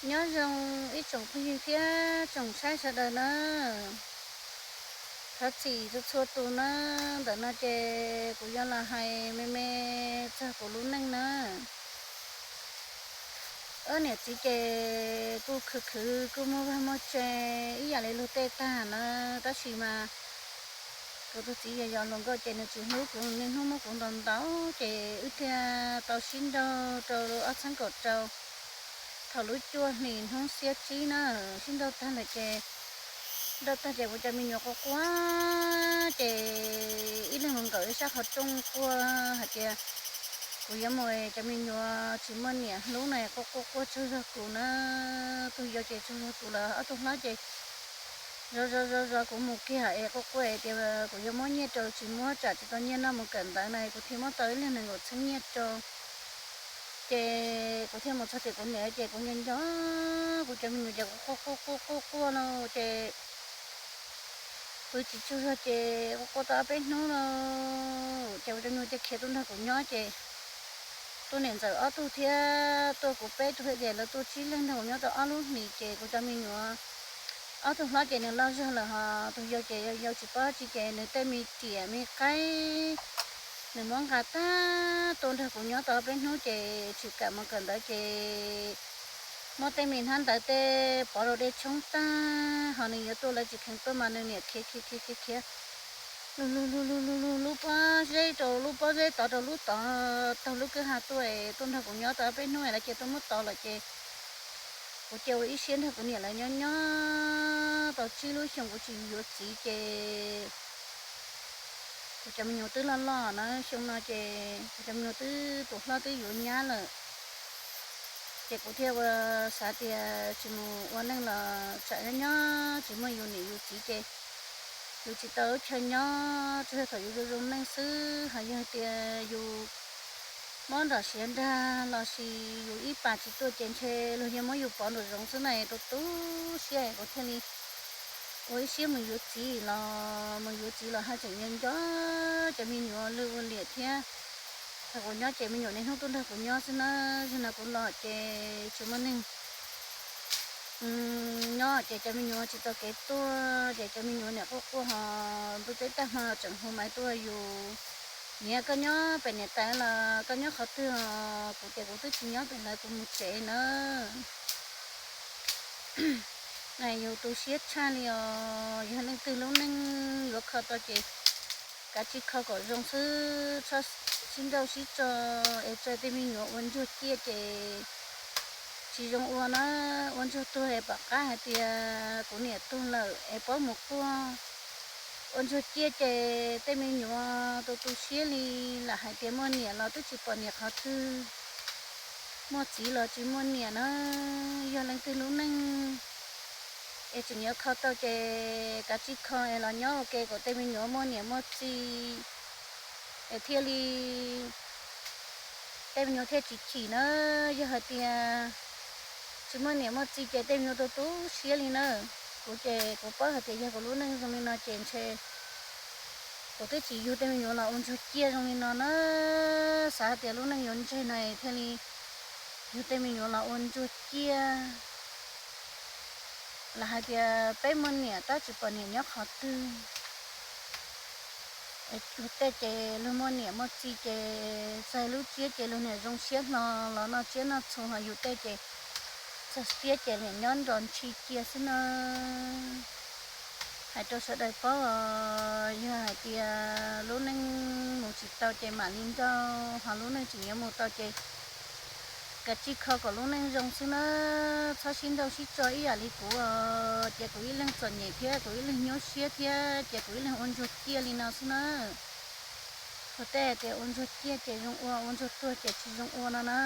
Nyob zoo ib tsoom phooj ywg thiab tsoom saib sawv daws na. Thov txim txhua txhua tus na, ntawm no ces kuv yuav los hais me me txog kuv lub neej na. Wb niam txiv ces kuj khwv khwv kuj muaj vaj muaj tse ib yam li luag tej tag na, tab sis mas kuv tus txiv yog yos hluas nkauj ces nws tsis hlub kuv, niaj hnub muab kuv ntaus ntaus ces wb thiaj tau sib nrauj rau ob txhiab kaum rau. Thaum lub cuaj hlis hnub xiab tsib na, sib nrauj tag lawm ces, nrauj tag ces kuv cov me nyuam quaj quaj ces ib leeg mus nkawm ib sab qhov rooj quaj hais tias kuv yuav mus, cov me nyuam tsis muaj niam hlub na, quaj quaj quaj tsaug zog kuv na. Tus yau ces tsaug zog kuv lawm, ob tug hlob ces zov zov zov zov kuv mus kiag es quaj quaj tias kuv yuav muab nyiaj rau, tsis muab tsam tsis tau nyiaj noj mus kawm ntawv na, kuv thiaj muab tau ib leeg nees nkaum txhiab nyiaj rau. Ces kuv thiaj mus txog tim kuv niam ces kuv nco nco kuv cov me nyuam ces kuv quaj quaj quaj quaj quaj no ces kuv tsis tsaug zog ces quaj quaj tau ob peb hnub no ces kuv cov me nyuam thiaj khiav tuaj nrog kuv nyob ces tuaj niam ntxawm ob tug thiab tuaj kuv peb tug thiab ces lawv tuaj tsib leeg nrog kuv nyob tau ob lub hlis ces kuv cov me nyuam ob tug hlob ces nws loj zog lawm ho tus yau ces yau tsis paub tsi ces nws tej me riam me qaib nws muab nqa tag tuaj nrog kuv nyob tau ob peb hnub ces tsis kam mus kawm ntawv ces muab tej me hnab ntawv tej pov rau dej tshoob tag ho nws yuav tuaj lawv tsis kheev tuaj mas nws niam khiav khiav khiav khiav khiav lug lug lug lug lug lug lub pob zeb rau lub pob zeb tod rau lub tod taug lub kwj ha tuaj es tuaj nrog kuv nyob tau ob peb hnub es lawv cia tuaj muab tod lawm ces kuv cia ua ib siab nrog kuv niam lawv nyob nyob tau tsib lub xyoo kuv tsis yuav txiv ces kuv cov me nyuam twb loj loj na, xyoo no ces kuv cov me nyuam twb tus hlob twb yuav nyab lawm. Ces kuv thiaj ua xav tias tsis mus ua neej los tsam nyob nyob tsis muaj yus niam yus txiv ces yus tsis tau lub chaw nyob, tsuas yog thaum yus zoo zoo neej xwb. Ho yog hais tias yus mob nram siav nrag lossis yus ib pas tsis tuaj ces ntshe luag yeej muab yus pov nraum zoov xwb na, tu tu siab kuv thiaj li ua ib siab mus yuav txiv los, mus yuav txiv los haj tseem nco nco cov me nyuam lwj ua liam thiab. Thaum kuv nyob ces me nyuam niaj hnub tuaj nrog kuv nyob xwb na, zaum no kuv los ces tsis muaj neeg nyob ces cov me nyuam tsis tau kev tuaj ces cov me nyuam niam quaj quaj ho ntuj teb tag hmo tseem hu maiv tuaj yus, niam koj nyob pem niam tais los koj nyob qhov twg os? Kuv ces kuv twb tsis nyob pem lawv, kuv mus tsev na. Yus tu siab tshaj li os, yog leej twg lub neej yuav kho tau ces kav tsij kho kom zoo xwb, txhob sib nrauj sib tso es txawm tej me nyuam ua ntsuag ciaj ces tsis zoo ua na. Ua ntsuag tuag es pom qab hais tias kuv niam tuag lawm es paub mus quaj. Ua ntsuag ciaj ces tej me nyuam tu tu siab li, lam hais tias muaj niam los twb tsis pom niam qhov twg, muaj txiv los tsis muaj niam na. Yog leej twg lub neej es tseem yuav kho tau ces kav tsij kho es los nyob ua ke kom tej me nyuam muaj niam muaj txiv es thiaj li tej me nyuam thiaj tsis chim na. Yog hais tias tsis muaj niam muaj txiv ces tej me nyuam tu tu siab li na. Kuv ces kuv paub hais tias yog kuv lub neej zoo li no ces ntshe kuv twb tsis yug tej me nyuam los ua ntsuag ciaj zoo li no na. Xav hais tias lub neej yuav ntseg no thiaj li yug tej me nyuam los ua ntsuag ciaj. Lam hais tias peb muaj niam tab tsis pom niam nyob qhov twg. Luag tej ces luag muaj niam muaj txiv ces txog lub tsiab ces luag niam zoo siab hlo los noj tsiab noj txhu, ho yus tej ces txog tsiab ces niam nyob nrog ntshis cia xwb na. Hais rau sawv daws paub os, yog hais tias lub neej mus tsis tau ces mam li nrauj, ho lub neej tseem yuav mus tau ces kav tsij kho kom lub neej zoo xwb na. Txhob sib nrauj sib tso ib yam li kuv os, ces kuv ib leeg txom nyem thiab kuv ib leeg nyuaj siab thiab ces kuv ib leeg ua ntsuag ciaj li no xwb na. Luag tej tias ua ntsuag ciaj ces zoo ua, ua ntsuag tuag ces tsis zoo ua no na.